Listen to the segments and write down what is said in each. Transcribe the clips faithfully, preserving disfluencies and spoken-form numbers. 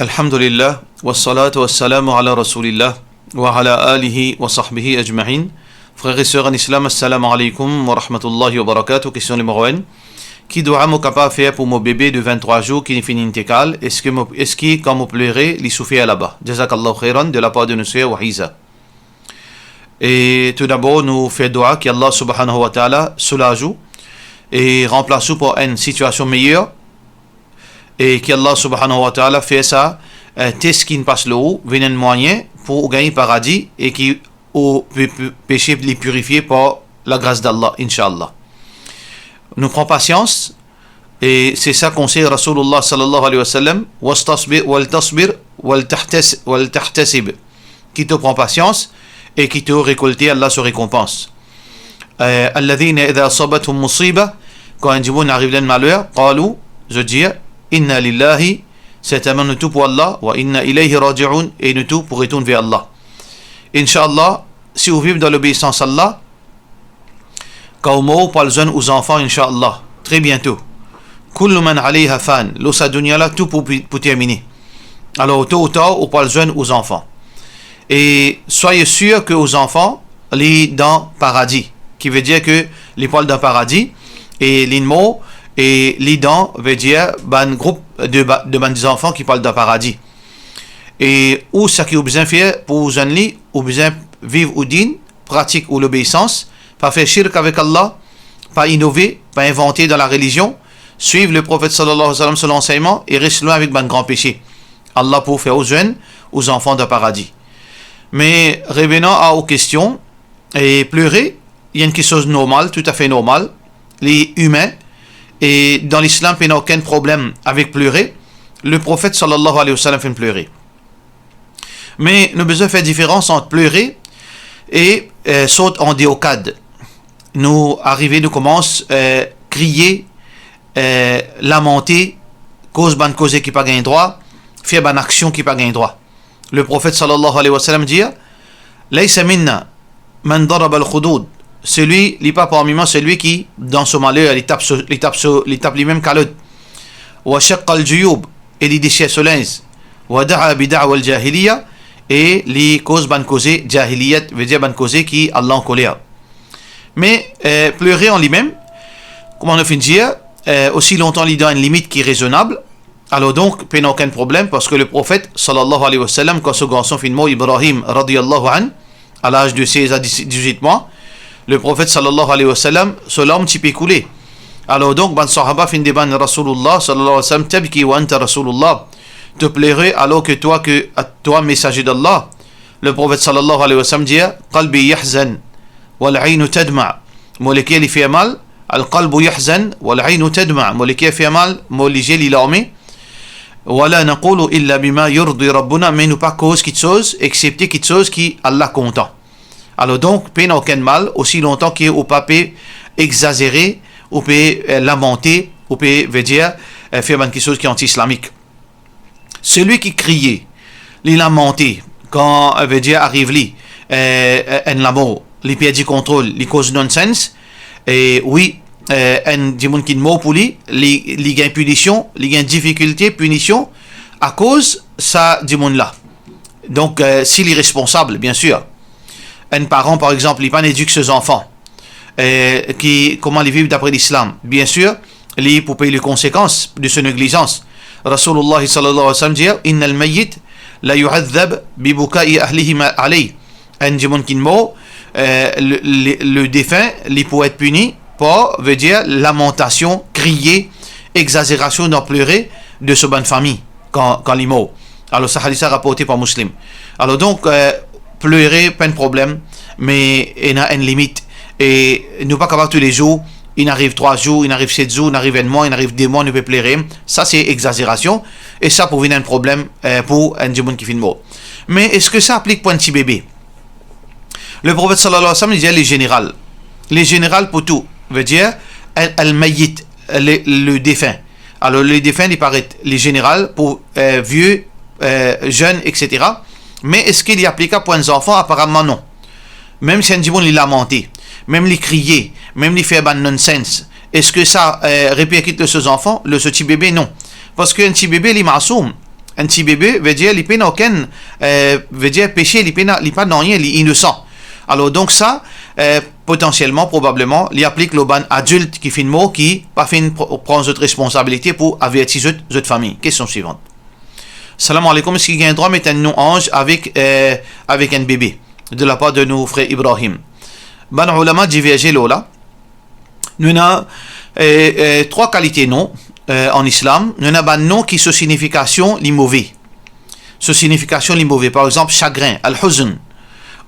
Alhamdulillah, wassalatu wassalamu ala Rasoulillah, wa ala alihi wa sahbihi ajmain. Frer e ser an Islam, assalamu alaikum wa rahmatullahi wa barakatuh. Kestion nimero enn. Ki dua mo kapav fer pou mo bebe de vinn-trwa zour ki finn intekal? Eski mo, eski kan mo plere, li soufer laba? Jazakallahu khairan, de la par de nou ser Wahiza. E toudabor, nou fer dua ki Allah subhanahu wa ta'ala soulaz ou e ranplas ou par enn sitiasion meyer, e ki Allah subhanahu wa ta'ala fer sa, eh, tes ki'nn pas lor ou, vinn enn mwayin pou ou gagn paradi e ki ou pe-, pe-, pese li pirifie par lagras d'Allah, inshallah. Nou pran pasians, e se sa konsey Rasoulillah sallallahu alayhi wa sallam, "Wastasbir, wal tasbir, wal tahtas-, wal tahtasib." Ki to pran pasians e ki to rekolte Allah so rekonpans. Eh, "Alladhina idha asabathum musiba", kan enn dimoun ariv li enn maler, qalu, zot dir, "Inna lillahi", sertennman nou tou pou Allah, "wa inna ilayhi raji'un", e nou tou pou retourn ver Allah. Inshallah, si ou viv dan lobeisans Allah, kan ou mor, ou pou al zwenn ou zanfan, inshallah, tre biento. Kullu man alayha fan, lor sa dunya la, tou pou, pou termine. Alor, to ou tar, ou pou al zwenn ou zanfan. E soyez sir ke ou zanfan, li dan paradi. Ki vedir ke li pou al dan paradi, e li'nn mor, e li dan, vedir bann group de ba-, de bann zanfan ki pou al dan paradi. E ou, seki ou bizin fer pou ou zwenn li, ou bizin viv ou din, pratik ou lobeisans, pa fer shirk avek Allah, pa inove, pa invante dan larelizion, swiv Leprofet sallallahu alayhi wa sallam so lansegnman e res lwin avek bann gran pese. Allah pou fer ou zwenn ou zanfan dan paradi. Me revenan a ou kestion, e plere, li enn kiksoz normal, toutafe normal, li imin, e dan Lislam pena okenn problem avek plere. Leprofet sallallahu alayhi wa sallam finn plere. Me nou bizin fer diferans ant plere e, eh, sort an deor kad. Nou arive, nou koumans, eh, kriye, eh, lamante, koz bann koze ki pa gagn drwa, fer bann aksion ki pa gagn drwa. Leprofet sallallahu alayhi wa sallam dir, "Laysa minna man daraba al-khudud." Selwi, li pa parmi mwa, selwi ki, dan so maler, li tap so, li tap so, li tap limem kalot. "Wa shaqqa al-juyub", e li desir so linz. "Wa da'a bi da'wa al-jahiliya", e li koz bann koze jahiliyat, vedir bann koze ki Allah ankoler. Me, eh, plere an limem, kouma nou finn dir, eh, osi lontan li dan enn limit ki rezonab, alor donk, pena okenn problem, parski Leprofet, sallallahu alayhi wa sallam, kan so garson finn mor, Ibrahim, radiyallahu anh, a laz de sez a diz-, dizwit mwa, Leprofet, sallallahu alayhi wa sallam, so larm ti pe koule. Alor donk, bann sahaba finn demann Rasoulillah, sallallahu alayhi wa sallam, "Tabki wa anta Rasoulillah?" To plere alor ke twa, ke twa mesaze d'Allah. Leprofet, sallallahu alayhi wa sallam, dir, "Qalbi yahzan, wal aynu tadma." Mo leker li fer mal, "Al qalbu yahzan, wal aynu tadma." Mo leker fer mal, mo lizie li larme. "Wa la naqulu illa bima yurdi Rabbana", me nou pa koz kiksoz, exsepte kiksoz ki Allah kontan. Alor donk, pena okenn mal, osi lontan ki ou pa pe exazere, ou pe, eh, lamante, ou pe, vedir, eh, fer bann kiksoz ki anti-islamik. Selwi ki kriye, li lamante, kan, eh, vedir, ariv li, eh, eh, enn lamor, li perdi kontrol, li koz nonsens, e wi, eh, enn dimoun ki mor pou li, li, li gagn pinision, li gagn difikilte, pinision, akoz sa dimoun la. Donk, eh, si li responsab, biensir. Enn paran, par exanp, li pa'nn edik so zanfan, eh, ki, kouma li viv dapre Lislam. Biensir, li pou pey le konsekans de so neglizans. Rasoulillah sallallahu alayhi wa sallam dir, "Innal mayyit la yu'adhdhab bi buka'i ahlihi ma-, alayh." Enn dimoun ki mor, eh, le, le, le defin, li pou et pini par, vedir, lamantasion, kriye, exazerasion dan plere de so bann fami kan, kan li mor. Alor, sa hadis la raporte par Muslim. Alor donk, eh, plere, pa enn problem, me ena enn limit. E nou pa kapav toulezour, inn ariv trwa zour, inn ariv set zour, inn ariv enn mwa, inn ariv de mwa, nou pe plere. Sa se exazerasion, e sa pou vinn enn problem, eh, pou enn dimoun ki finn mor. Me eski sa aplik pou enn ti bebe? Leprofet sallallahu alayhi wa sallam, li dir, li zeneral. Li zeneral pou tou. Vedir, al, al-mayyit, le, le defin. Alor, le defin, li paret, li zeneral pou, eh, vie, eh, zenn, et cetera. Me eski li aplikab pou enn zanfan? Aparaman non. Mem si enn dimoun li lamante, mem li kriye, mem li fer bann nonsens, eski sa, eh, reperkit lor so zanfan, lor so ti bebe? Non. Parski enn ti bebe, li masoum. Enn ti bebe, vedir, li pena okenn, eh, vedir, pese, li pena, li pa nanye, li inosan. Alor, donk sa, eh, potansielman, probableman, li aplik lor bann adilt ki finn mor, ki pa finn pr-, pran zot responsabilite pou averti zot, zot fami. Kestion swivan. Salam aleykoum, eski gagn drwa met enn non anz avek, eh, avek enn bebe, de la par de nou frer Ibrahim? Bann oulama diverze lor la. Nou ena, eh, eh, trwa kalite non, eh, an islam. Nou ena bann non ki so signifikasion li move. So signifikasion li move. Par exanp, sagrin, al-huzn.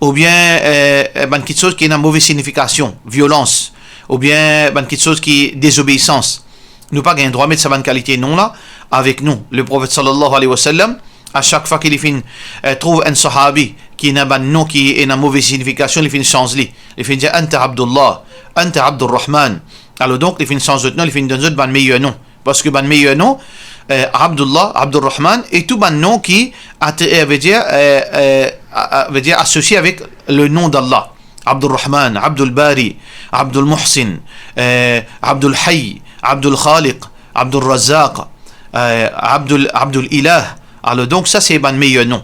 Oubien, eh, eh, bann kitsoz ki ena move signifikasion, violans. Oubien bann kitsoz ki dezobeisans. Nou pa gagn drwa met sa bann kalite non la avek nou. Leprofet sallallahu alayhi wa sallam, a sak fwa ki li finn, eh, trouv enn sahabi ki ena bann non ki ena move signifikasion, li finn sanz li. Li finn dir, "Anta Abdullah, anta Abdurrahman." Alor donk, li finn sanz zot non, li finn donn zot bann meyer non. Parski bann meyer non, eh, Abdullah, Abdurrahman, e tou bann non ki at-, eh, vedir, eh, eh, a, a, vedir asosie avek le nom d'Allah. Abdurrahman, Abdul Bari, Abdul Muhsin, eh, Abdul Hayy, Abdul Khaliq, Abdul Razzaq, eh, Abdul, Abdul Ilah. Alor donk, sa se bann meyer non.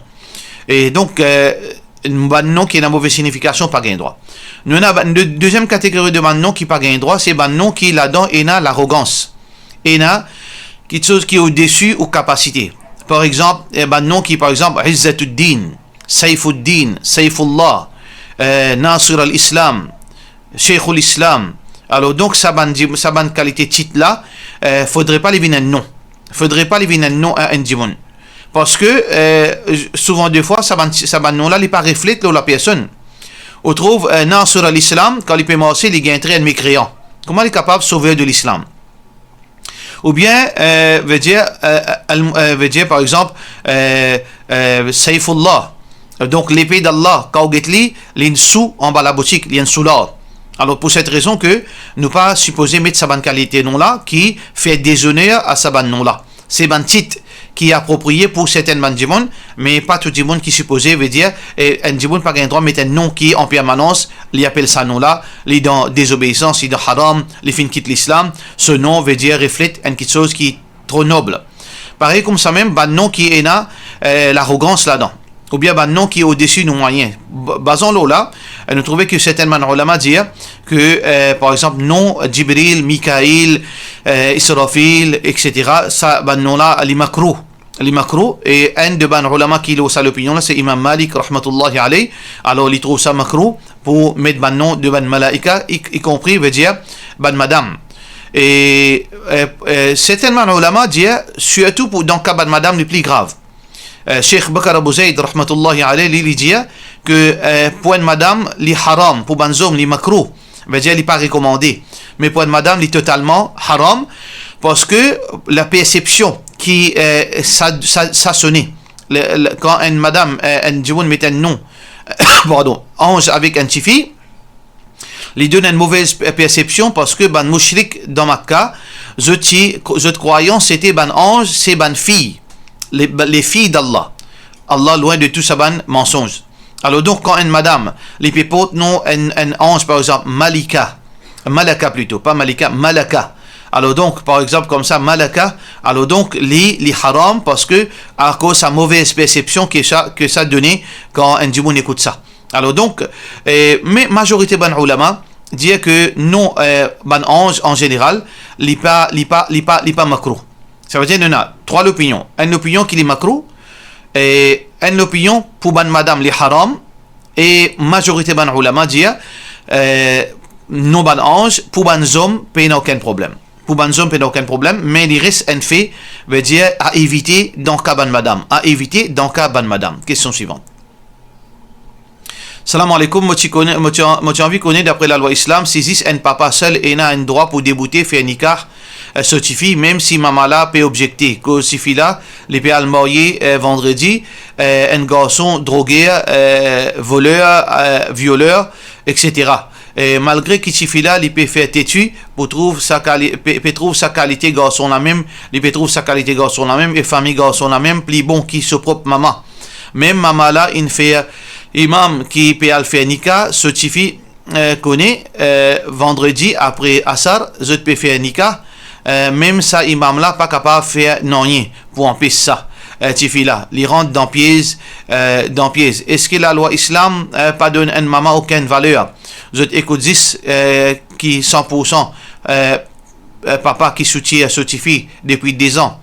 E donk, eh, bann non ki ena move signifikasion, pa gagn drwa. Nou ena bann de-, deziem kategori de bann non ki pa gagn drwa, se bann non ki ladan ena larogans, ena kitsoz ki odesi ou kapasite. Par exanp, eh, bann non ki, par exanp, Izzatuddin, Saifuddin, Saifullah, eh, Nasir al-Islam, Sheikhul Islam. Alor donk, sa bann di-, sa bann kalite tit la, eh, fodre pa li vinn enn non. Fodre pa li vinn enn non a enn dimoun. Parski, eh, souvan defwa, sa bann, sa bann non la, li pa reflet lor lapersonn. Ou trouv, eh, Nasir al-Islam, kan li pe marse, li gagn tre enn mekreyan. Kouma li kapav sover de lislam? Oubien, eh, vedir, eh, al-, eh, vedir, par exanp, eh, eh, Saifullah. Donk, lepe d'Allah, kan ou get li, li enn sou anba labotik, li enn soulard. Alor, pou set rezon ke nou pa sipoze met sa bann kalite non la ki fer dezoner a sa bann non la. Se bann tit ki apropriye pou sertenn bann dimoun, me pa tou dimoun ki sipoze, vedir, e enn dimoun pa gagn drwa met enn non ki an permanans, li apel sa non la, li dan dezobeisans, li dan haram, li finn kit lislam, so non, vedir, reflet enn kitsoz ki tro nob. Parey koumsa mem, bann non ki ena, eh, larogans ladan, oubien bann non ki odesi nou mwayin. Ba-, bazan lor la, eh, nou trouve ki sertenn bann oulama dir ki, eh, par exanp, non Jibril, Mikail, eh, Israfil, et cetera, sa bann non la, li makrouh. Li makrouh, e enn de bann oulama ki lor sa lopinion la, se Imam Malik, rahmatullahi alayh. Alor, li trouv sa makrouh pou met bann non de bann malaika, i, i konpri, vedir, bann madam. E, eh, eh, sertenn bann oulama dir, sirtou pou, dan ka bann madam, li pli grav. Eh, Sheikh Bakar Abu Zaid, rahmatullahi alayh, li, li dir ki, eh, pou enn madam, li haram, pou bann zom, li makrouh, vedir, li pa rekomande. Me pou enn madam, li totalman haram, parski lapersepsion ki, eh, sa, sa, sa sone. Le, le, kan enn madam, eh, enn dimoun met enn non, pardon, anz avek enn tifi, li donn enn move pe-, persepsion, parski bann moushrik dan Makka, zot ti, zot krwayans sete bann anz se bann fiy, le, le fiy d'Allah. Allah lwin de tou sa bann mansonz. Alor donk, kan enn madam, li pe port non enn, enn anz, par exanp, Malika, Malaka plito, pa Malika, Malaka. Alor donk, par exanp, koumsa, Malaka, alor donk, li, li haram, parski akoz sa move persepsion ki sa, ki sa done kan enn dimoun ekout sa. Alor donk, eh, me mazorite bann oulama dir ki non, eh, bann anz an zeneral, li pa, li pa, li pa, li pa makrouh. Savedir, nou ena trwa lopinion. Enn lopinion ki li makrouh, e enn lopinion pou bann madam li haram, e mazorite bann oulama dir, eh, non bann anz, pou bann zom, pena okenn problem. Pou bann zom, pena okenn problem, me li res enn fe, vedir a evite dan ka bann madam. A evite dan ka bann madam. Kestion swivan. Salam aleykoum, mo ti kone, mo ti an-, mo ti anvi kone, dapre lalwa islam, si zis enn papa sel ena enn drwa pou deboute, fer nikah, eh, so tifi, mem si mama la pe objekte, koz tifi la, li pe al marye, eh, vandredi, eh, enn garson droger, eh, voler, eh, violer, et cetera. Eh, malgre ki tifi la, li pe fer teti, pou trouv sa kali-, pe, pe trouv sa kalite garson la mem, li pe trouv sa kalite garson la mem, e fami garson la mem pli bon ki so prop mama. Mem mama la inn fer imam ki pe al fer nikah, so tifi, eh, kone, eh, vandredi apre asar, zot pe fer nikah, eh, mem sa imam la pa kapav fer nanye pou anpes sa. eh, tifi la, li rant dan piez, eh, dan piez. Eski lalwa Islam, eh, pa donn enn mama okenn valer? Zot ekout zis, eh, ki san pour san, eh, eh, papa ki soutir so tifi depi dezan.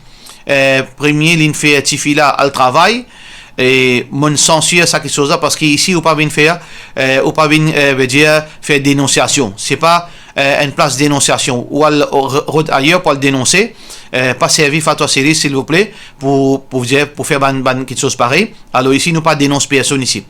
Eh, premie, linn fer tifi la al travay, e monn sansir sa kiksoz la, parski isi ou pa vinn fer, eh, ou pa vinn, eh, vedir fer denonsiasion. Se pa, eh, enn plas denonsiasion. Ou al r-, rod ayer pou al denonse, eh, pa servi fatwa seri, silvouple, pou, pou dir, pou fer bann, bann kiksoz parey. Alor isi, nou pa denons personn isi.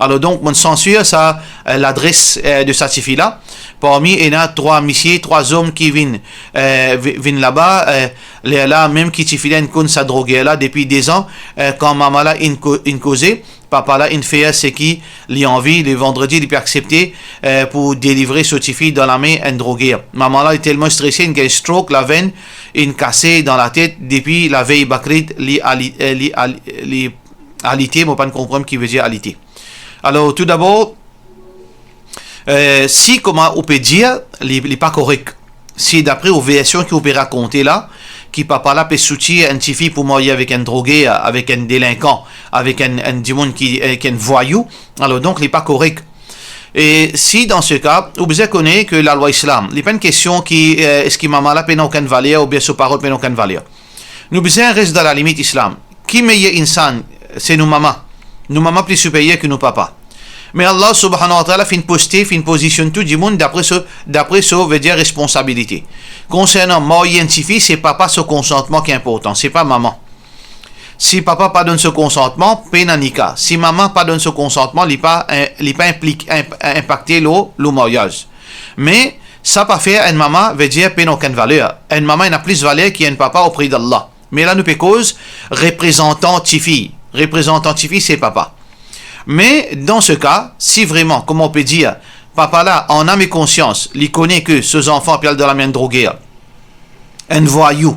Alor donk, monn sansir sa, eh, ladres, eh, de sa tifi la. Parmi, ena trwa misie, trwa zom ki vinn, eh, vi-, vinn laba, eh, lerla mem ki tifi la inn konn sa droger la depi dezan, eh, kan mama la inn ko-, inn koze, papa la inn fer seki li anvi, le vandredi, li pe aksepte, eh, pou delivre so tifi dan lame enn droger. Mama la, li telman strese, inn gagn stroke, lavenn inn kase dan latet, depi lavey Bakrid, li ali-, eh, li ali-, li alite, mo pa'nn konpran ki vedir alite. Alor, toudabor, eh, si kouma ou pe dir, li, li pa korek. Si dapre ou version ki ou pe rakonte la, ki papa la pe soutir enn tifi pou marye avek enn droger, avek enn delinkan, avek enn, enn dimoun ki, eh, ki enn vwayou, alor donk li pa korek. E si dan se ka, ou bizin kone ke lalwa Islam, li pa enn kestion ki, eh, eski mama la pena okenn valer oubien so parol pena okenn valer. Nou bizin res dan lalimit Islam. Ki meyer insan, se nou mama. Nou mama pli siperyer ki nou papa. Me Allah subhanahu wa ta'ala finn poste, finn pozisionn tou dimoun dapre so, dapre so, vedir responsabilite. Konsernan marye enn tifi, se papa so konsantman ki inportan, se pa mama. Si papa pa donn so konsantman, pena nika. Si mama pa donn so konsantman, li pa, eh, li pa inplik-, inp-, inpakte lor, lor maryaz. Me sa pa fer enn mama, vedir pena okenn valer. Enn mama ena plis valer ki enn papa opre d'Allah. Me la nou pe koz reprezantan tifi. Reprezantan tifi, se papa. Me dan se ka, si vreman, kouma ou pe dir, papa la, an nam e konsians, li kone ke so zanfan pe al dan lame enn droger, enn vwayou,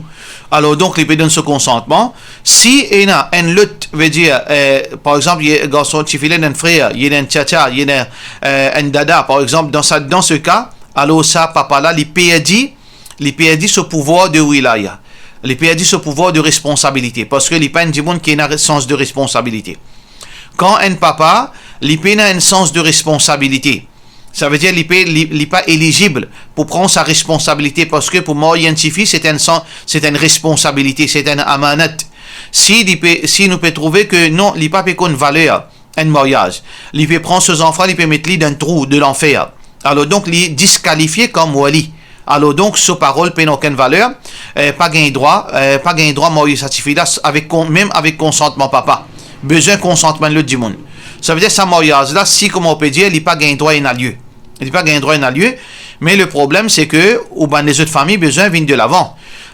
alor donk li pe donn so konsantman. Si ena enn lot, vedir, eh, par exanp, li garson, tifi la ena enn frer, li ena enn tiatia, li ena, eh, enn dada, par exanp, dan sa, dan se ka, alor sa papa la, li perdi, li perdi so pouvwar de wilaya, li perdi so pouvwar de responsabilite, parski li pa enn dimoun ki ena sans de responsabilite. Kan enn papa, li pena enn sans de responsabilite, savedir li pe, li, li pa elizib pou pran sa responsabilite, parski pou marye enn tifi, se enn san-, se enn responsabilite, se enn amanat. Si li pe, si nou pe trouve ke non, li pa pe konn valer enn maryaz, li pe pran so zanfan, li pe met li dan trou de lanfer, alor donk li diskalifie kom wali. Alor donk, so parol pena okenn valer, eh, pa gagn drwa, eh, pa gagn drwa marye sa tifi la s-, avek kon-, mem avek konsantman papa. Bizin konsantman lot dimoun. Savedir sa maryaz la, si kouma ou pe dir, li pa gagn drwa ena lie. Li pa gagn drwa ena lie, me le problem se ke ou bann lezot fami bizin vinn de lavan.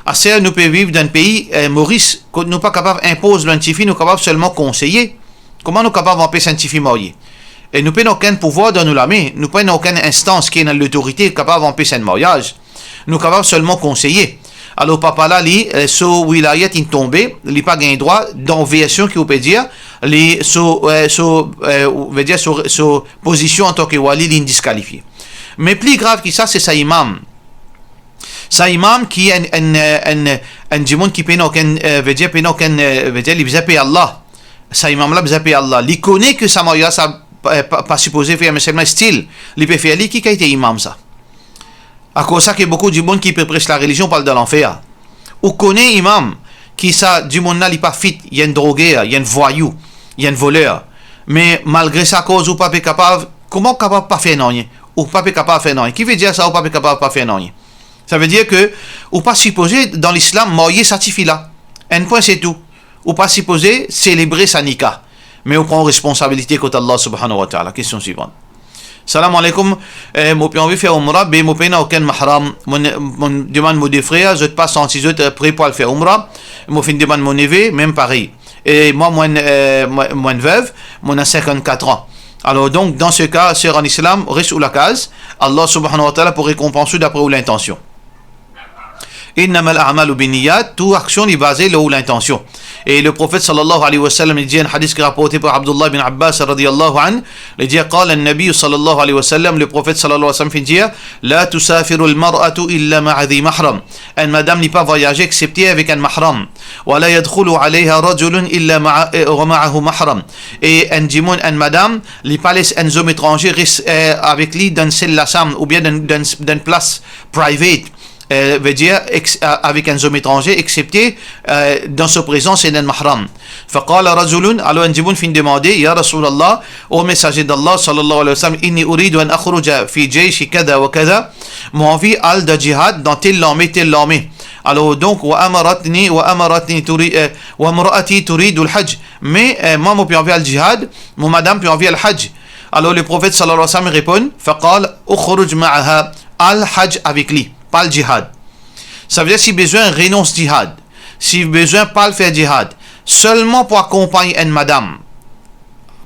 Aster nou pe viv dan enn pei, eh, Moris, kot nou pa kapav inpoz lor enn tifi, nou kapav selman konseye. Kouma nou kapav anpes enn tifi marye? E nou pena okenn pouvwar dan nou lame, nou pena okenn instans ki ena lotorite kapav anpes enn maryaz. Nou kapav selman konseye. Alor papa la, li, eh, so wilayat inn tonbe, li pa gagn drwa, dan version ki ou pe dir, li so, eh, so, eh, ou vedir so, so pozision antan ki wali, li inn diskalifie. Me pli grav ki sa, se sa imam. Sa imam ki enn, enn, eh, enn, enn dimoun ki pena okenn, eh, vedir pena okenn, eh, vedir li bizin per Allah. Sa imam la bizin per Allah. Li kone ke sa maryaz sa pa, pa, pa sipoze fer, me selman still li pe fer li, ki kalite imam sa? Akoz sa ki boukou dimoun ki pe pres larelizion pou al dan lanfer. Ou kone imam ki sa dimoun la li pa fit, li enn droger, li enn vwayou, li enn voler. Me malgre sa, akoz ou pa pe kapav, kouma ou kapav pa fer nanye? Ou pa pe kapav fer nanye. Ki vedir sa, ou pa pe kapav pa fer nanye? Savedir ke ou pa sipoze, dan Lislam, marye sa tifi la. Enn pwin, se tou. Ou pa sipoze selebre sa nika. Me ou pran responsabilite kot Allah subhanahu wa ta'ala. Kestion swivan. Salam aleykoum. Eh, mo pe anvi fer Umra, be mo pena okenn mahram. Mo, mo demann mo de frer, zot pa santi zot, eh, pre pou al fer Umra. Mo finn demann mo neve, mem parey. E mwa, mo enn, eh, mo, mo enn vev, mo ena sinkant-kat an. Alor donk, dan se ka, ser an Islam, res ou lakaz, Allah subhanahu wa ta'ala pou rekonpans ou dapre ou lintansion. Innamal a'malu binniyat, tou aksion li baze lor ou lintansion. E le Profet sallallahu alayhi wa sallam, li dir, enn hadis ki raporte par Abdullah bin Abbas radiyallahu anhu, li dir, qala an-Nabi sallallahu alayhi wa sallam, le Profet sallallahu alayhi wa sallam finn dir, la tusafiru al-mar'atu illa ma'a dhi mahram. Enn madam li pa vwayaze eksepte avek enn mahram. Wa la yadkhulu alayha rajulun illa ma'a, eh, wa ma'ahu mahram. E enn dimoun, enn madam, li pa les enn zom etranze res, eh, avek li dan sel lasam oubien dan, dan, dan plas private. Eh, vedir, ex-, eh, avek enn zom etranze, eksepte, eh, dan so prezans ena enn mahram. Faqala rajulun, alor enn dimoun finn demande, ya Rasulallah, o Mesaze d'Allah, sallallahu alayhi wa sallam, inni uridu an akhruja fi jayshi kadha wa kadha, mo anvi al dan jihad, dan tel larme, tel larme. Alor donk, wa amaratni, wa amaratni turi-, eh, wa imraati turidul hajj. Me, eh, mwa, mo pe anvi al jihad, mo madam pe anvi al hajj. Alor, Leprofet sallallahu alayhi wa sallam reponn, faqal, ukhruj ma'aha, al hajj avek li, pa al jihad. Savedir, si bizin, renons jihad. Si bizin, pa al fer jihad. Selman pou akonpagn enn madam.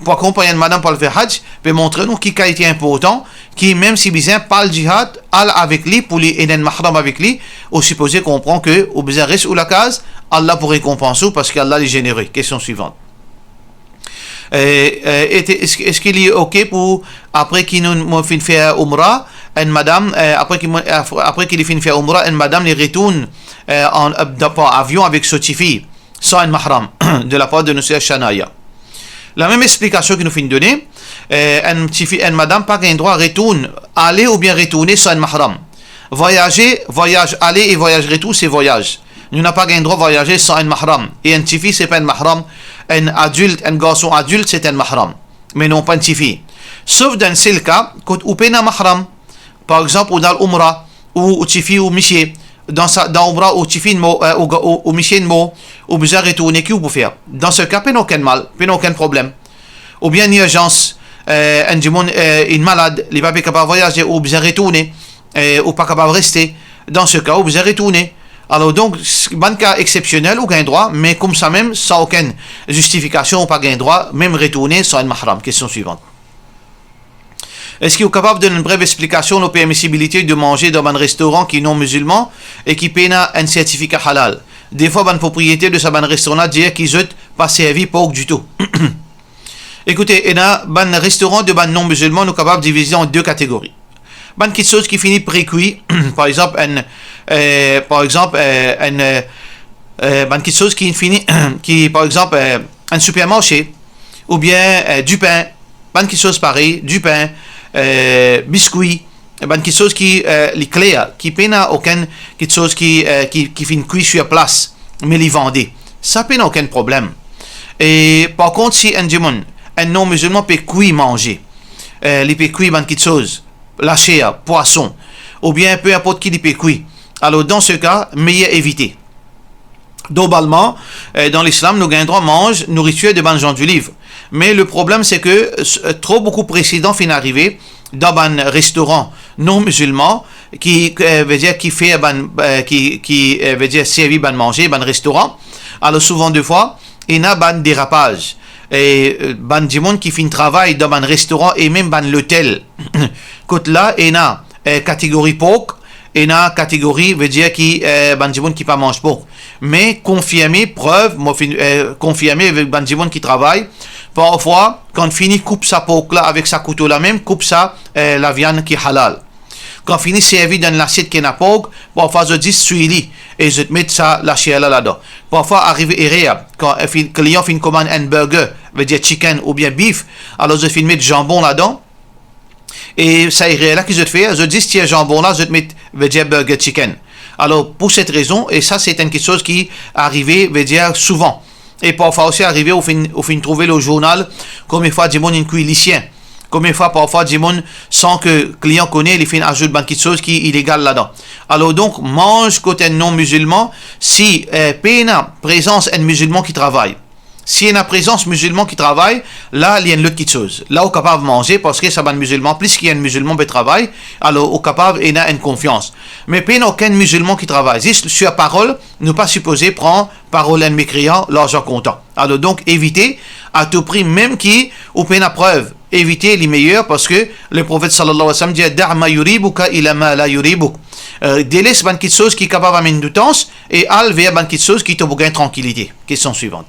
Pou akonpagn enn madam pou al fer hajj, pe montre nou ki kalite inportan, ki mem si bizin pa al jihad, al avek li, pou li ena enn mahram avek li, ou sipoze konpran ke ou bizin res ou lakaz, Allah pou rekonpans ou, parski Allah li zenere. Kestion swivan. Eh, eh, ete, eski, eski li oke pou, apre ki nou, mo finn fer Oumra, enn madam, eh, apre ki mo, apre, apre ki li finn fer Oumra, enn madam li retourn, eh, an, eh, dan, par avion avek so tifi, san enn mahram, de la part de nou ser Shanaya. Lamem explikasion ki nou finn done, eh, enn tifi, enn madam pa gagn drwa retourn, ale oubien retourne san enn mahram. Vwayaze, vwayaz ale e vwayaz retour, se vwayaz. Nou napa gagn drwa vwayaze san enn mahram. E enn tifi, se pa enn mahram. Enn adilt, enn garson adilt, se enn mahram. Me non pa enn tifi. Sof dan enn sel ka, kot ou pena mahram. Par exanp, ou dan Oumra, ou, ou tifi ou misie. Dan sa, dan Oumra, ou tifi inn mor, eh, ou, ou, ou misie inn mor, ou bizin retourne, ki ou pou fer? Dan se ka, pena okenn mal, pena okenn problem. Oubien enn irzans, eh, enn dimoun, eh, inn malad, li pa pe kapav vwayaze, ou bizin retourne, eh, ou pa kapav reste, dan se ka, ou bizin retourne. Alor donk, s-, bann ka exsepsionel, ou gagn drwa, me koumsa mem, san okenn zistifikasion, ou pa gagn drwa mem retourne san enn mahram. Kestion swivan. Eski ou kapav donn enn brev explikasion lor permisibilite de manze dan bann restoran ki non mizilman e ki pena enn sertifika halal? Defwa bann propriyeter de sa bann restoran la dir ki zot pa servi pork ditou. Ekoute, ena bann restoran de bann non mizilman, nou kapav divize an de kategori. Bann kiksoz ki fini pre-kwi, par exanp, enn, eh, par exanp, eh, enn, eh, eh, bann kiksoz ki fini, ki, par exanp, eh, enn sipermarse, oubien, eh, dipin, bann kiksoz parey, dipin, eh, biskwi, bann kiksoz ki, eh, li kler, ki pena okenn kiksoz ki, eh, ki, ki finn kwi sir plas, me li vande. Sa pena okenn problem. E par kont, si enn dimoun, enn non mizilman pe kwi manze, eh, li pe kwi bann kiksoz, laser, pwason, oubien pe inport ki li pe kwi, alor dan se ka, meyer evite. Normalman, eh, dan Lislam, nou gagn drwa manz nouritir de bann Jan di Liv. Me le problem, se ke, eh, tro boukou presidan finn arive dan bann restoran non mizilman, ki, eh, vedir ki fer bann, eh, ki, ki, eh, vedir servi bann manze, bann restoran. Alor, souvan de fwa, ena bann derapaz. E, eh, bann dimoun ki finn travay dan bann restoran e mem bann lotel. Kot la, ena, eh, kategori pork, ena kategori, vedir ki, eh, bann dimoun ki pa manz pork. Me konfirme, prev, mo finn, eh, konfirme avek bann dimoun ki travay, parfwa, kan fini koup sa pork la avek sa kouto la mem, koup sa, eh, laviann ki halal. Kan fini servi dan lasiet ki ena pork, parfwa zot zis swiy li e zot met sa laser la ladan. Parfwa arive erer, kan, eh, finn, klian finn komann enn burger, vedir chicken oubien beef, alor zot finn met zanbon ladan, e sa erer la ki zot fer, zot zis tir zanbon la, zot met, vedir burger chicken. Alor, pou set rezon, e sa se enn kiksoz ki arive, vedir souvan. E parfwa osi arive, ou finn, ou finn trouve lor zournal, konbien fwa dimoun inn kwi lisien. Konbien fwa, parfwa, dimoun, san ke klian kone, li finn azout bann kiksoz ki ilegal ladan. Alor donk, manz kot enn non mizilman, si, eh, pena prezans enn mizilman ki travay. Si ena prezans mizilman ki travay, la, li enn lot kiksoz. La, ou kapav manze, parski sa bann mizilman, plis ki enn mizilman pe travay, alor ou kapav ena enn konfians. Me pena okenn mizilman ki travay, zis sir parol, nou pa sipoze pran parol enn mekreyan, larzan kontan. Alor donk, evite a tou pri, mem ki ou pena prev, evite li meyer, parski Leprofet sallallahu alayhi wa sallam dir, "Da' ma yuribuka ila ma la yuribuk." Eh, deles bann kiksoz ki kapav amenn doutans e al ver bann kiksoz ki to pou gagn trankilite. Kestion swivan.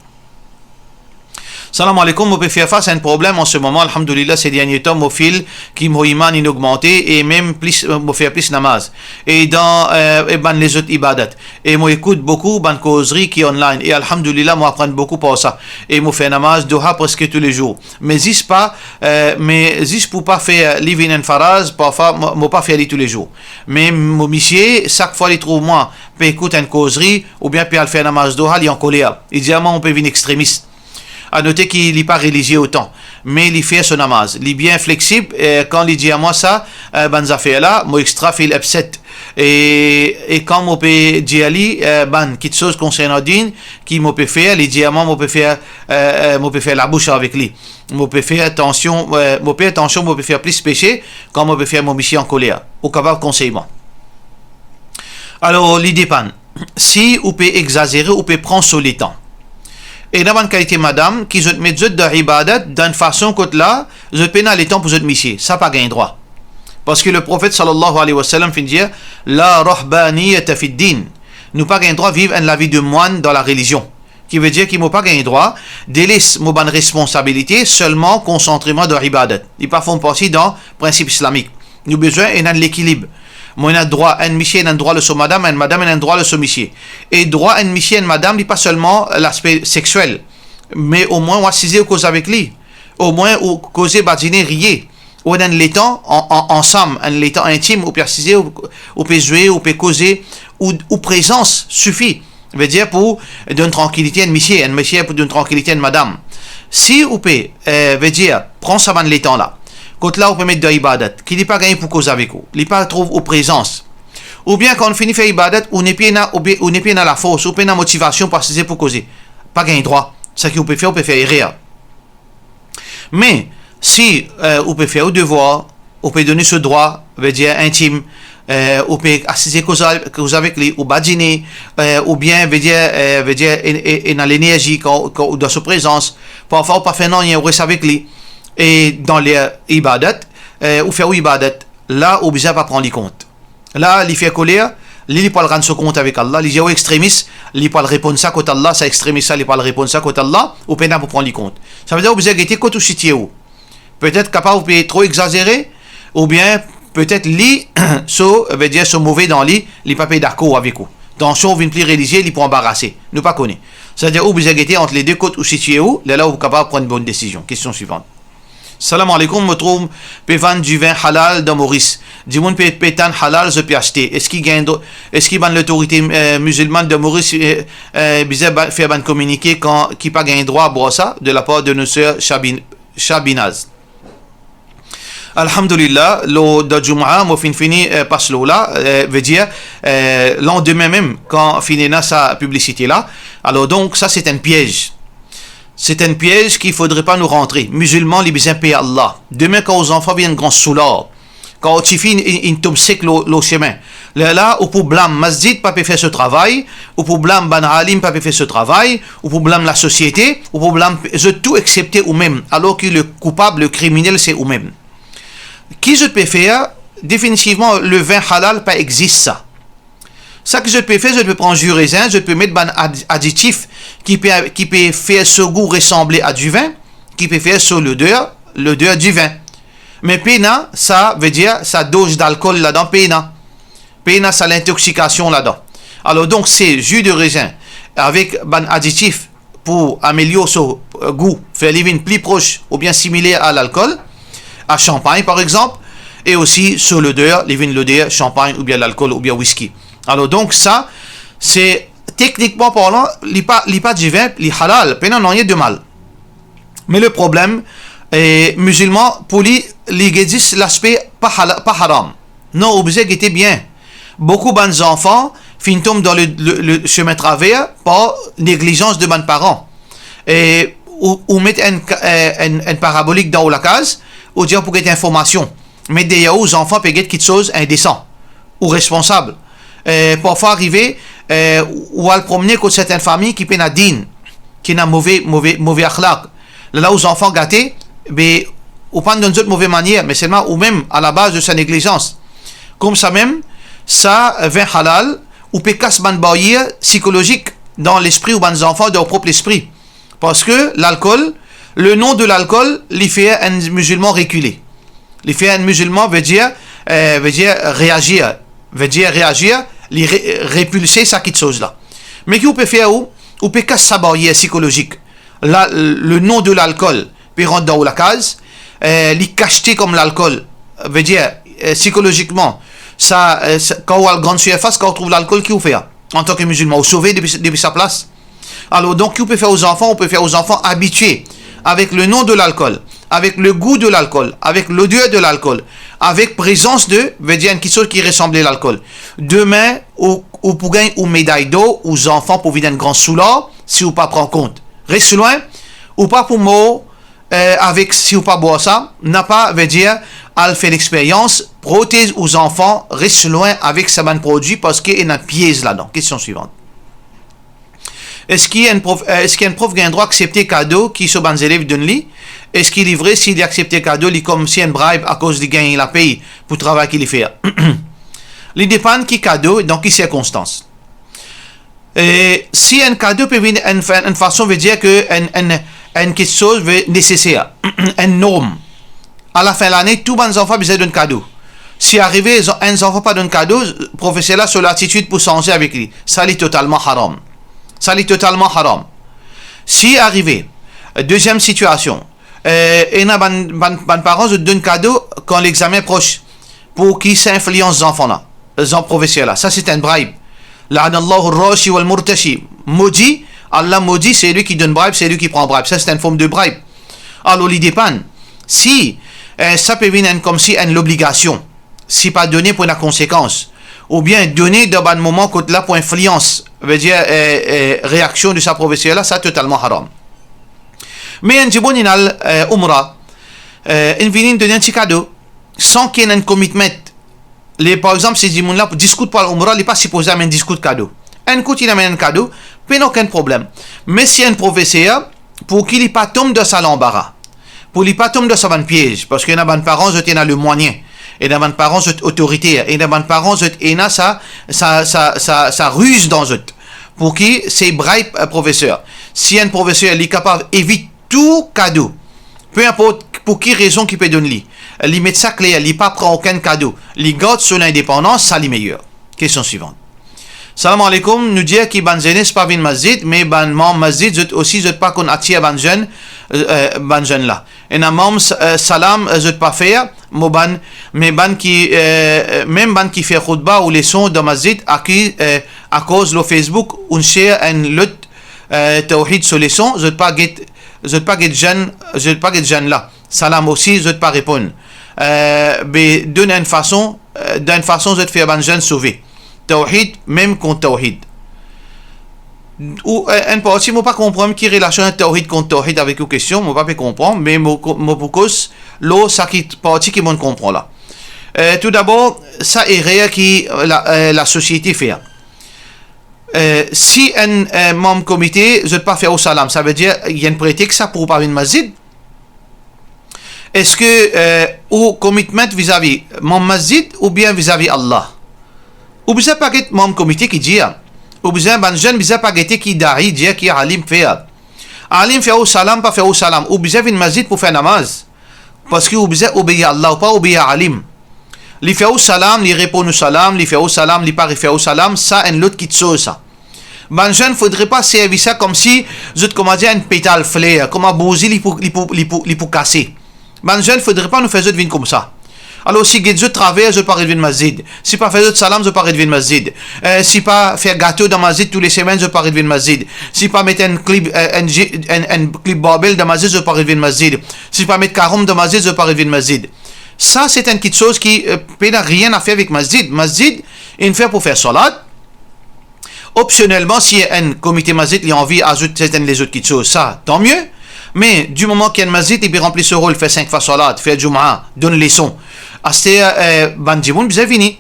Salam aleykoum, mo pe fer fas a enn problem an se moman, alhamdulillah, se dernie tan mo feel ki mo iman inn ogmante e mem plis, mo fer plis namaz e dan, eh, e bann lezot ibadat. E mo ekout boukou bann kozri ki online e alhamdulillah, mo aprann boukou par sa. E mo fer namaz doha preske toulezour. Me zis pa, eh, me zis pou pa fer li vinn enn faraz, parfwa mo, mo pa fer li toulezour. Me mo misie, sak fwa li trouv mwa pe ekout enn kozri oubien pe al fer namaz doha, li ankoler. Li dir mwa mo pe vinn extremis. A note ki li pa relizie otan, me li fer so namaz. Li bien fleksib, eh, kan li dir mwa sa, eh, bann zafer la, mo extra feel upset. E, e kan mo pe dir li, eh, bann kitsoz konsernan din ki mo pe fer, li dir mwa mo pe fer, eh, eh, mo pe fer labous avek li. Mo pe fer tansion, eh, mo pe tansion, mo pe fer plis pese kan mo pe fer mo misie ankoler. Ou kapav konsey mwa. Alor, li depann. Si ou pe exazere, ou pe pran so letan. Ena bann kalite madam ki zot met zot dan ibadat dan enn fason kot la, zot pena letan pou zot misie. Sa pa gagn drwa. Parski Leprofet sallallahu alayhi wa sallam finn dir, "La rahbaniyata fid din." Nou pa gagn drwa viv enn lavi de mwann dan larelizion. Ki vedir ki mo pa gagn drwa deles mo bann responsabilite, selman konsantre mwa dan ibadat. Li pa form parti dan prinsip islamik. Nou bizin ena enn lekilib. Mo ena drwa, enn misie ena drwa lor so madam, enn madam ena drwa lor so misie. E drwa enn misie, enn madam, li pa selman laspe sexiel, me omwin ou asize, ou koz avek li. Omwin ou koze, badine, riye. Ou ena enn letan an, an, ansam, enn letan intim, ou pe asize, ou, ou pe zwe, ou pe koze, ou, ou prezans sifi. Vedir pou donn trankilite enn misie, enn misie pou donn trankilite enn madam. Si ou pe, eh, vedir, pran sa bann letan la, kot la ou pe met dan ibadat, ki li pa gagn pou koz avek ou, li pa trouv ou prezans, oubien kan ou fini fer ibadat, ou nepli ena, oubien ou nepli ena lafors, ou pena motivasion pou asize pou koze, pa gagn drwa. Seki ou pe fer, ou pe fer erer. Me si, eh, ou pe fer ou devwar, ou pe donn so drwa, vedir intim, eh, ou pe asize koz a-, koz avek li, ou badine, eh, oubien, vedir, eh, vedir, e, e, ena lenerzi kan, kan ou dan so prezans, parfwa ou pa fer nanye, ou res avek li, e dan ler ibadat, eh, ou fer ou ibadat, la ou bizin pa pran li kont. La, li fer koler, li, li pou al rann so kont avek Allah, li dir ou extremis, li pou al reponn sa kot Allah, sa extremis la, li pou al reponn sa kot Allah, ou pena pou pran li kont. Savedir ou bizin gete kot ou sitie ou. Petet kapav ou pe tro exazere, oubien petet li, so, vedir so move dan li, li pa pe dakor avek ou. Tansion ou vinn pli relizie, li pou anbarase. Nou pa kone. Savedir ou bizin gete ant lede kot ou sitie ou, lerla ou kapav pran enn bonn desizion. Kestion swivant. Salam aleykoum, mo trouv pe vann divin halal dan Moris. Dimoun pe, pe tann halal, zot pe aste. Eski gagn dro-, eski bann lotorite, eh, mizilmann dan Moris, eh, eh, bizin ba-, fer bann kominike kan, ki pa gagn drwa bwar sa, de lapar de nou ser Shabin-, Shabinaz? Alhamdulillah, lor dan Jumaa, mo finn fini, eh, pas lor la, eh, vedir, eh, landime mem, kan finn ena sa piblisite la. Alor donk, sa se enn piez. Se enn piez ki fodre pa nou rantre. Mizilman, li bizin per Allah. Dime, kan ou zanfan vinn gran soular, kan ou tifi inn, inn, inn tom sek lor, lor sime, lerla ou pou blam masjid pa pe fer so travay, ou pou blam bann alim pa pe fer so travay, ou pou blam lasosiete, ou pou blam zot tou exsepte ou mem, alor ki le koupab, le kriminel, se ou mem. Ki zot pe fer? Definitivman, le vin halal pa exist sa. Sa ki zot pe fer, zot pe pran zi rezin, zot pe met bann ad-, aditif ki pe, ki pe fer so gou resanble a divin, ki pe fer so loder, loder divin. Me pena sa, vedir sa doz dalkol ladan, pena. Pena sa lintoksikasyon ladan. Alor donk, se zi de rezin avek bann aditif pou amelior so, eh, gou, fer li vinn pli pros oubien similer a lalkol, a shanpagn par exanp, e osi so loder, li vinn loder shanpagn oubien lalkol oubien wiski. Alor donk sa, se teknikman parlan, li pa, li pa divin, li halal, pena nanye de mal. Me le problem, eh, mizilman, pou li, li gete zis laspe pa hala-, pa haram. Non, ou bizin gete bien. Boukou bann zanfan finn tom dan le, le, le semin traver par neglizans de bann paran. E ou, ou met enn ka-, eh, enn, enn parabolik dan ou lakaz, ou dir pou get informasion. Me deryer ou, zanfan pe get kitsoz indesan. Ou responsab. Eh, parfwa arive, eh, ou al promne kot sertin fami ki pena din, ki ena move, move, move akhlak. Lerla ou zanfan gate, be, ou pa donn zot move manier, me selman ou mem, alabaz de sa neglizans. Koumsa mem, sa vin halal, ou pe kas bann baryer sikolozik dan lespri ou bann zanfan, dan ou prop lespri. Parski lalkol, le nom de lalkol, li fer enn mizilman rekile. Li fer enn mizilman, vedir, eh, vedir reazir. Vedir reazir, li re-, repilse sa kiksoz la. Me ki ou pe fer ou, ou pe kas sa baryer sikolozik. La, le nom de lalkol pe rant dan ou lakaz, eh, li kaste kom lalkol. Vedir, eh, sikolozikman, sa, eh, sa, kan ou al grann sirfas, kan ou trouv lalkol, ki ou fer? Antan ki mizilman, ou sove depi, depi sa plas. Alor, donk, ki ou pe fer ou zanfan? Ou pe fer ou zanfan abitie avek le nom de lalkol, avek le gou de lalkol, avek loder de lalkol, avek prezans de, vedir enn kiksoz ki resanble lalkol. Demin, ou, ou pou gagn ou meday dor, ou zanfan pou vinn enn gran soular, si ou pa pran kont. Res lwin, ou pa pou mor, eh, avek, si ou pa bwar sa, napa, vedir, al fer lexperyans, protez ou zanfan, res lwin avek sa bann prodwi, parski ena piez ladan. Kestion swivant. Eski enn prof, eh, eski enn prof gagn drwa aksepte kado ki so bann zelev donn li? Eski li vre si li aksepte kado, li koumsi enn bribe akoz li gagn lapey pou travay ki li fer? Li depann ki kado, dan ki sirkonstans. E si enn kado pe vinn enn, enn fason, vedir ke enn, enn, enn kiksoz ve neseser, enn norm. Alafin lane, tou bann zanfan bizin donn kado. Si arive zan-, enn zanfan pa donn kado, profeser la so latitid pou sanze avek li. Sa li totalman haram. Sa li totalman haram. Si arive, deziem sitiasion, eh, ena bann, bann, bann paran zot donn kado kan lexamen pros, pou ki sa inflians zanfan la, zan-, profeser la. Sa se enn bribe. La'anallahu ar-rashi wal murtashi. Modi, Allah modi selwi ki donn bribe, selwi ki pran bribe. Sa se enn form de bribe. Alor, li depann. Si, eh, sa pe vinn enn, koumsi enn lobligasion, si pa done pou ena konsekans, oubien done dan bann moman kot la pou inflians, vedir, eh, eh, reaksion de sa profeser la, sa totalman haram. Me enn dimoun inn al, eh, Umra, eh, inn vini, inn donn enn ti kado, san ki ena enn commitment. Li, par exanp, si dimoun la pou diskout pou al Umra, li pa sipoze amenn diskout kado. Enn kout inn amenn enn kado, pena okenn problem. Me si enn profeser, pou ki li pa tom dan sa lanbara, pou li pa tom dan sa bann piez, parski ena bann paran zot ena lemwayin, ena bann paran zot otoriter, ena bann paran zot ena sa, sa, sa, sa, sa riz dan zot, pou ki se bribe, eh, profeser. Si enn profeser li kapav evit tou kado, pe inport pou ki rezon ki pe donn li, li met sa kler, li pa pran okenn kado, li gard so lindepandans, sa li meyer. Kestion swivant. Salam aleykoum, nou dir ki bann zenes pa vinn masjid, me bann manm masjid, zot osi, zot pa konn atir bann zenn, eh, bann zenn la. Ena manm, eh, salam, eh, zot pa fer, mo bann, me bann ki, eh, mem bann ki fer khoutba ou leson dan masjid, aki, eh, akoz lor Facebook, ou'nn share enn lot, eh, tawhid so leson, zot pa get, zot pa get zenn, zot pa get zenn la. Salam osi, zot pa reponn. Eh, be, donn enn fason, eh, dan enn fason zot fer bann zenn sove. Tawhid, mem kont tawhid. Ou, eh, enn parti, mo pa konpran ki relasion ena tawhid kont tawhid avek ou kestion, mo pa pe konpran, me mo ko-, mo pou koz lor sa ki parti ki mo'nn konpran la. Eh, toudabor, sa erer ki, eh, la, eh, lasosiete fer. Eh, si enn, eh, manm komite, zot pa fer ou salam, savedir, ena enn pretex sa pou ou pa vinn masjid? Eski, eh, ou commitment vizavi manm masjid oubien vizavi Allah? Ou bizin pa get manm komite ki dir. Ou bizin, bann zenn bizin pa gete ki da'i dir, ki alim fer. Alim fer ou salam, pa fer ou salam. Ou bizin vinn masjid pou fer namaz. Parski ou bizin obeir Allah, ou pa obeir alim. Li fer ou salam, li reponn ou salam, li fer ou salam, li pa refer ou salam, sa enn lot kiksoz sa. Bann zenn fodre pa servi sa koumsi zot, kouma dir, enn petal fler, kouma bouzi, li pou, li pou, li pou, li pou kase. Bann zenn fodre pa nou fer zot vinn koumsa. Alor, si get zot traver, zot pa ret vinn masjid. Si pa fer zot salam, zot pa ret vinn masjid. Eh, si pa fer gato dan masjid toulesemenn, zot pa ret vinn masjid. Si pa met enn klib, eh, enn ji-, enn, enn klib barbel dan masjid, zot pa ret vinn masjid. Si pa met karom dan masjid, zot pa ret vinn masjid. Sa, se enn kiksoz ki, eh, pena nanye a fer avek masjid. Masjid, inn fer pou fer salat. Opsionelman, si enn komite masjid li anvi azout sertenn lezot kiksoz, sa, tan mie. Me di moman ki enn masjid li pe ranpli so rol, fer sink fwa salat, fer Jumaa, donn leson, aster, eh, bann dimoun bizin vini.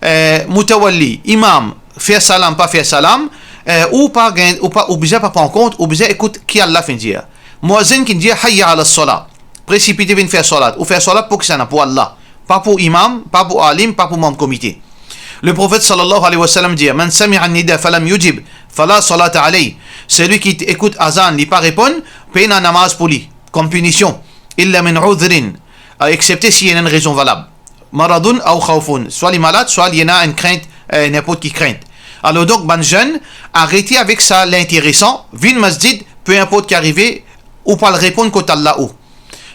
Eh, moutawalli, imam, fer salam, pa fer salam, eh, ou pa gagn, ou pa, ou bizin pa pran kont, ou bizin ekout ki Allah finn dir. Muazin ki dir, "Hayya ala salah." Presipite vinn fer salat. Ou fer salat pou kisannla? Pou Allah. Pa pou imam, pa pou alim, pa pou manm komite. Le Profet sallallahu alayhi wa sallam dir, "Man sami'a an-nida falam yujib, fala salata alayh." Selwi ki ekout azan, li pa reponn, pena namaz pou li. kom pinision, illa min udhrin, excepte si ena enn rezon valab, maradun aw khawfun, swa li malad, swa li ena enn krint, eh, ninport ki krint. Alor donk, bann zenn, arete avek sa linteresan, vinn masjid, pe inport ki arive, ou pou al reponn kot Allah ou.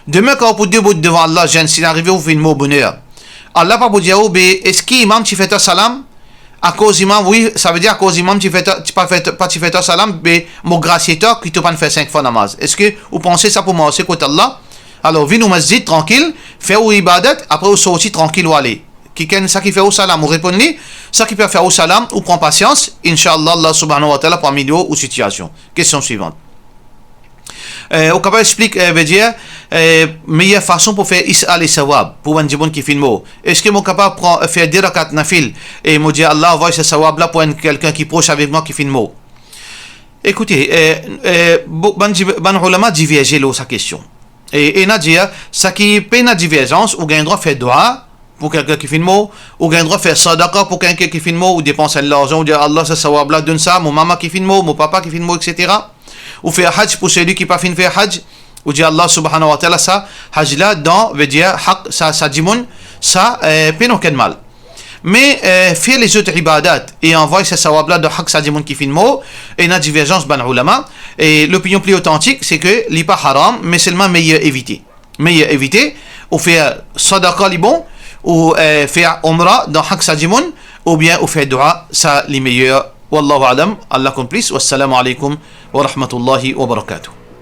Demin kan ou pou debout devan Allah, zenn, si arive ou finn mor boner, Allah pa pou dir ou, be, eski imam ti fer twa salam? Akoz imam, wi, savedir akoz imam ti fer twa, ti pa fer, pa ti fer twa salam, be, mo grasie twa ki to pa'nn fer sink fwa namaz. Eski ou panse sa pou marse kot Allah? Alor, vinn ou masjid trankil, fer ou ibadat, apre ou sorti trankil, ou ale. Kikenn sa ki fer ou salam, ou reponn li. Sa ki pa fer ou salam, ou pran pasians. Inshallah, Allah subhanahu wa ta'ala pou amelior ou sitiasion. Kestion swivant. Eh, ou kapav explik, eh, vedir, eh, meyer fason pou fer isal sawab pou bann dimoun ki finn mor? Eski mo kapav pran, eh, fer de rakat nafil e mo dir, Allah, anvoy sa sawab la pou enn kelkenn ki pros avek mwa ki finn mor? Ekoute, eh, eh, bo-, bann di-, bann oulama diverze lor sa kestion. E, e ena dir, sa ki pena diverzans, ou gagn drwa fer dua pou kelkenn ki finn mor, ou gagn drwa fer sadaqa pou kelkenn ki finn mor, ou depans enn larzan, ou dir, Allah, sa sawab la, donn sa mo mama ki finn mor, mo papa ki finn mor, et cetera. Ou fer haj pou seli ki pa finn fer haj, ou dir, Allah subhanahu wa ta'ala, sa haj la dan, vedir hak sa, sa dimoun, sa, eh, pena okenn mal. Me, eh, fer lezot ibadat e anvoy sa sawab la dan hak sa dimoun ki finn mor, ena diverzans bann oulama, e lopinion pli otantik, se ke li pa haram, me selman meyer evite. Meyer evite, ou fer sadaqa li bon, ou, eh, fer umra dan hak sa dimoun, oubien ou fer dua, sa li meyer. Wallahu a'lam, Allah konn plis. Wassalamu alaikum wa rahmatullahi wa barakatuh.